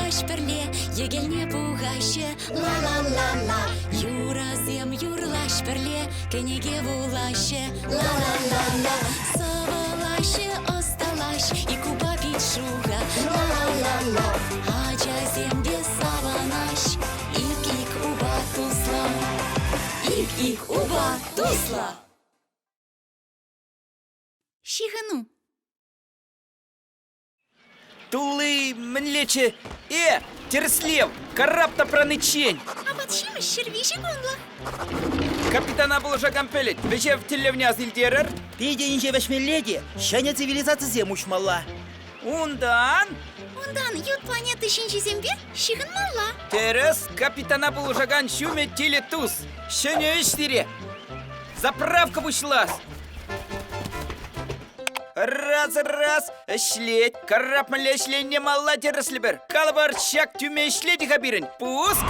юрлаҫ пӗрле, йӗкелне пухаҫҫӗ. Ла-ла-ла-ла. Юрӑсем юрлаҫ пӗрле, кӗнеке вулаҫҫӗ. Ла-ла-ла-ла. Сӑвӑлаҫҫӗ, ӑсталаҫ, ик упа пит шухӑ. Ла-ла-ла-ла. Ачасем те савӑнаҫ, ик-ик упа туслӑ. Ик-ик упа туслӑ. Ҫыхӑну. Тулли мӗнлеччӗ? Э, тӗрӗслев, карап тапраниччен. Апат-ҫимӗҫ 103 кунлӑх. Капитана пулӑшакан пӗлӗт вӗҫев тӗллевне ас илтерӗр. Питӗ инҫе вӗҫмелле те ҫӗнӗ цивилизацисем уҫмалла. Унтан? Унтан ют планета ҫинчисемпе ҫыхӑнмалла. Тӗрӗс, капитана пулӑшакан ҫумӗ телетус. Ҫӗнӗ ӗҫ сире. Заправка пуҫлас. Раз-раз, ӗҫлет. Карап мӗнле ӗҫленине малла тӗрӗслӗпӗр. Калӑпӑр, ҫак тӳме ӗҫлет-и-ха пирӗн? Пуск!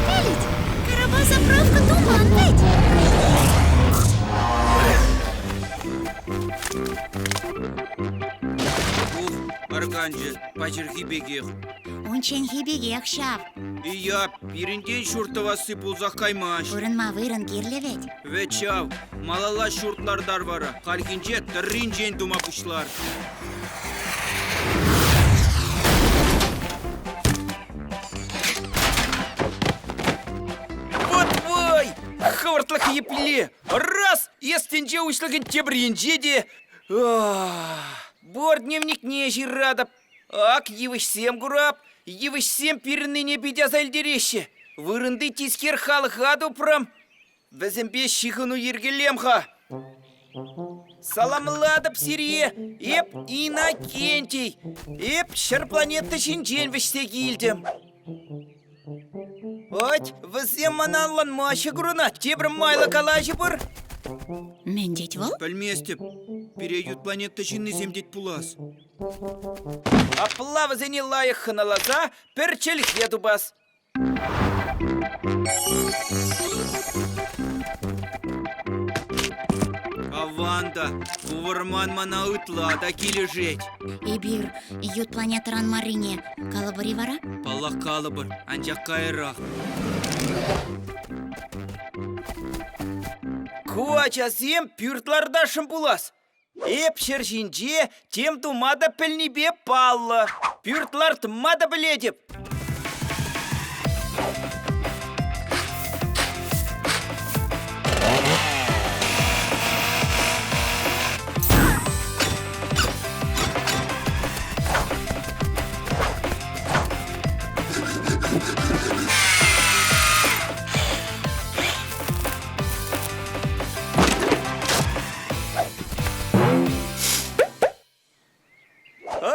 Пӗлет, карапа заправка туман вӗт. Ух, арканчӗ, паҫӑрхи пекех. Унчченхи пекех ҫав. Ия, пирӗнтен ҫурт тӑвасси пулсах каймасть. Пурӑнма вырӑн кирлӗ вӗт. Вӗт ҫав, малалла ҫурт лартар вара, хальхинче тӑрринчен тума пуҫлар. Вот вӑй! Хӑвӑртлӑх епле! Раз! Эс тӗнче уҫлӑхӗн тепӗр енче те... Борт дневникне ҫыратӑп. Ак йывӑҫсем курап, йывӑҫсем пирӗннине пит аса илтереҫҫӗ. Вырӑнти тискер халӑха тупрӑм. Вӗсемпе ҫыхӑну йӗркелем-ха. Саламлатӑп сире, эп Иннокентий. Эп ҫӗр планета ҫинчен вӗҫсе килтӗм. Ать, вӗсем мана ӑнланмаҫҫӗ курӑнать. Тепӗр майлӑ калаҫӑпӑр. Мӗн тет вӑл? Пӗлместӗп. Пире ют планета ҫыннисем тет пулас. Апла вӗсене лайӑх хӑналаса пӗр чӗлхе тупас. Аван та, ку вӑрман мана ытла та килӗшет. Эпир ют планетӑран маррине калӑпӑр-и вара? Паллах калӑпӑр, анчах кайрах. Ку ачасем пӳрт лартасшӑн пулас. Эп ҫӗр ҫинче тем тума та пӗлнипе паллӑ. Пӳрт лартма та пӗлетӗп.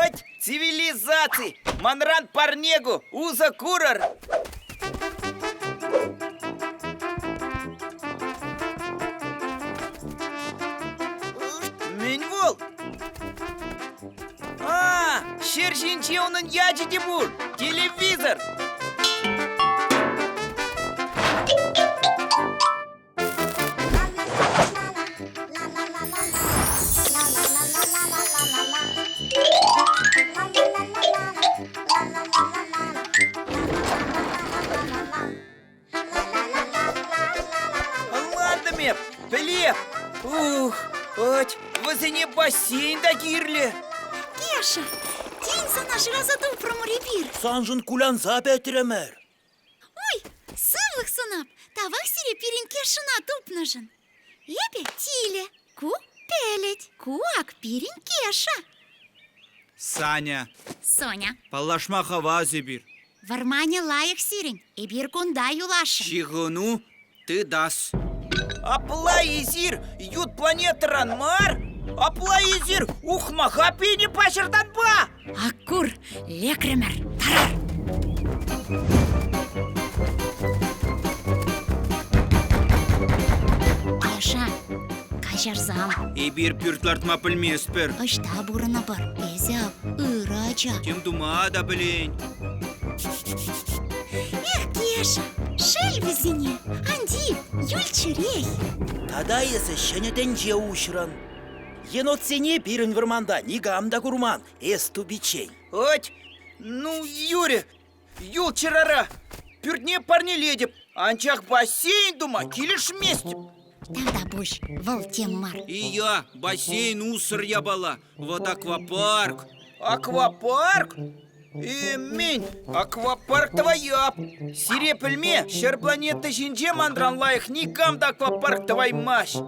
Ать, цивилизаци! Манран парнегу, усӑ курӑр! Мӗн вӑл? А, ҫӗр ҫинче унӑн ячӗ те пур! Телевизор! Ӑнлантӑм эп, пӗлеп. Ух, ать, вӗсене бассейн та кирлӗ. Кеша, тин сана шыраса тупрӑмӑр эпир. Саншӑн кулянса пӗтрӗмӗр. Ой, сывлӑх сунап! Тавах сире пирӗн Кешӑна тупнӑшӑн. Эпӗ Тилӗ, ку Пӗлӗт, ку ак пирӗн Кеша. Саня. Соня. Паллашма хавас эпир. Вӑрманӗ лайӑх сирӗн, эпир кунта юласшӑн. Ҫыхӑну тытас. Апла эсир ют планетӑран мар? Апла эсир ухмаха пенӗ паҫӑртанпа? Аккур, лекрӗмӗр, тарар! Кеша, каҫарсам. Эпир пӳрт лартма пӗлместпӗр. Ӑҫта пурӑнӑпӑр? Эсӗ ав ырӑ ача. Тем тума та пӗлен. Эх, Кеша, шел вӗсене. Ан тив, юлччӗрех. Тата эсӗ ҫӗнӗ тӗнче уҫрӑн. Енотсене пирӗн вӑрманта никам та курман, эс тупиччен. Ӑть, Ну, юрӗ, юлччӑр ара. Пӳртне парнелетӗп, анчах бассейн тума килӗшместӗп. Тавтапуҫ, вӑл тем мар. Ия, бассейн уссӑр япала. Вот аквапарк. Аквапарк? Э, мӗн, аквапарк тӑваяп. Сире пӗлме, ҫӗр планета ҫинче манран лайӑх никам та аквапарк тӑваймасть.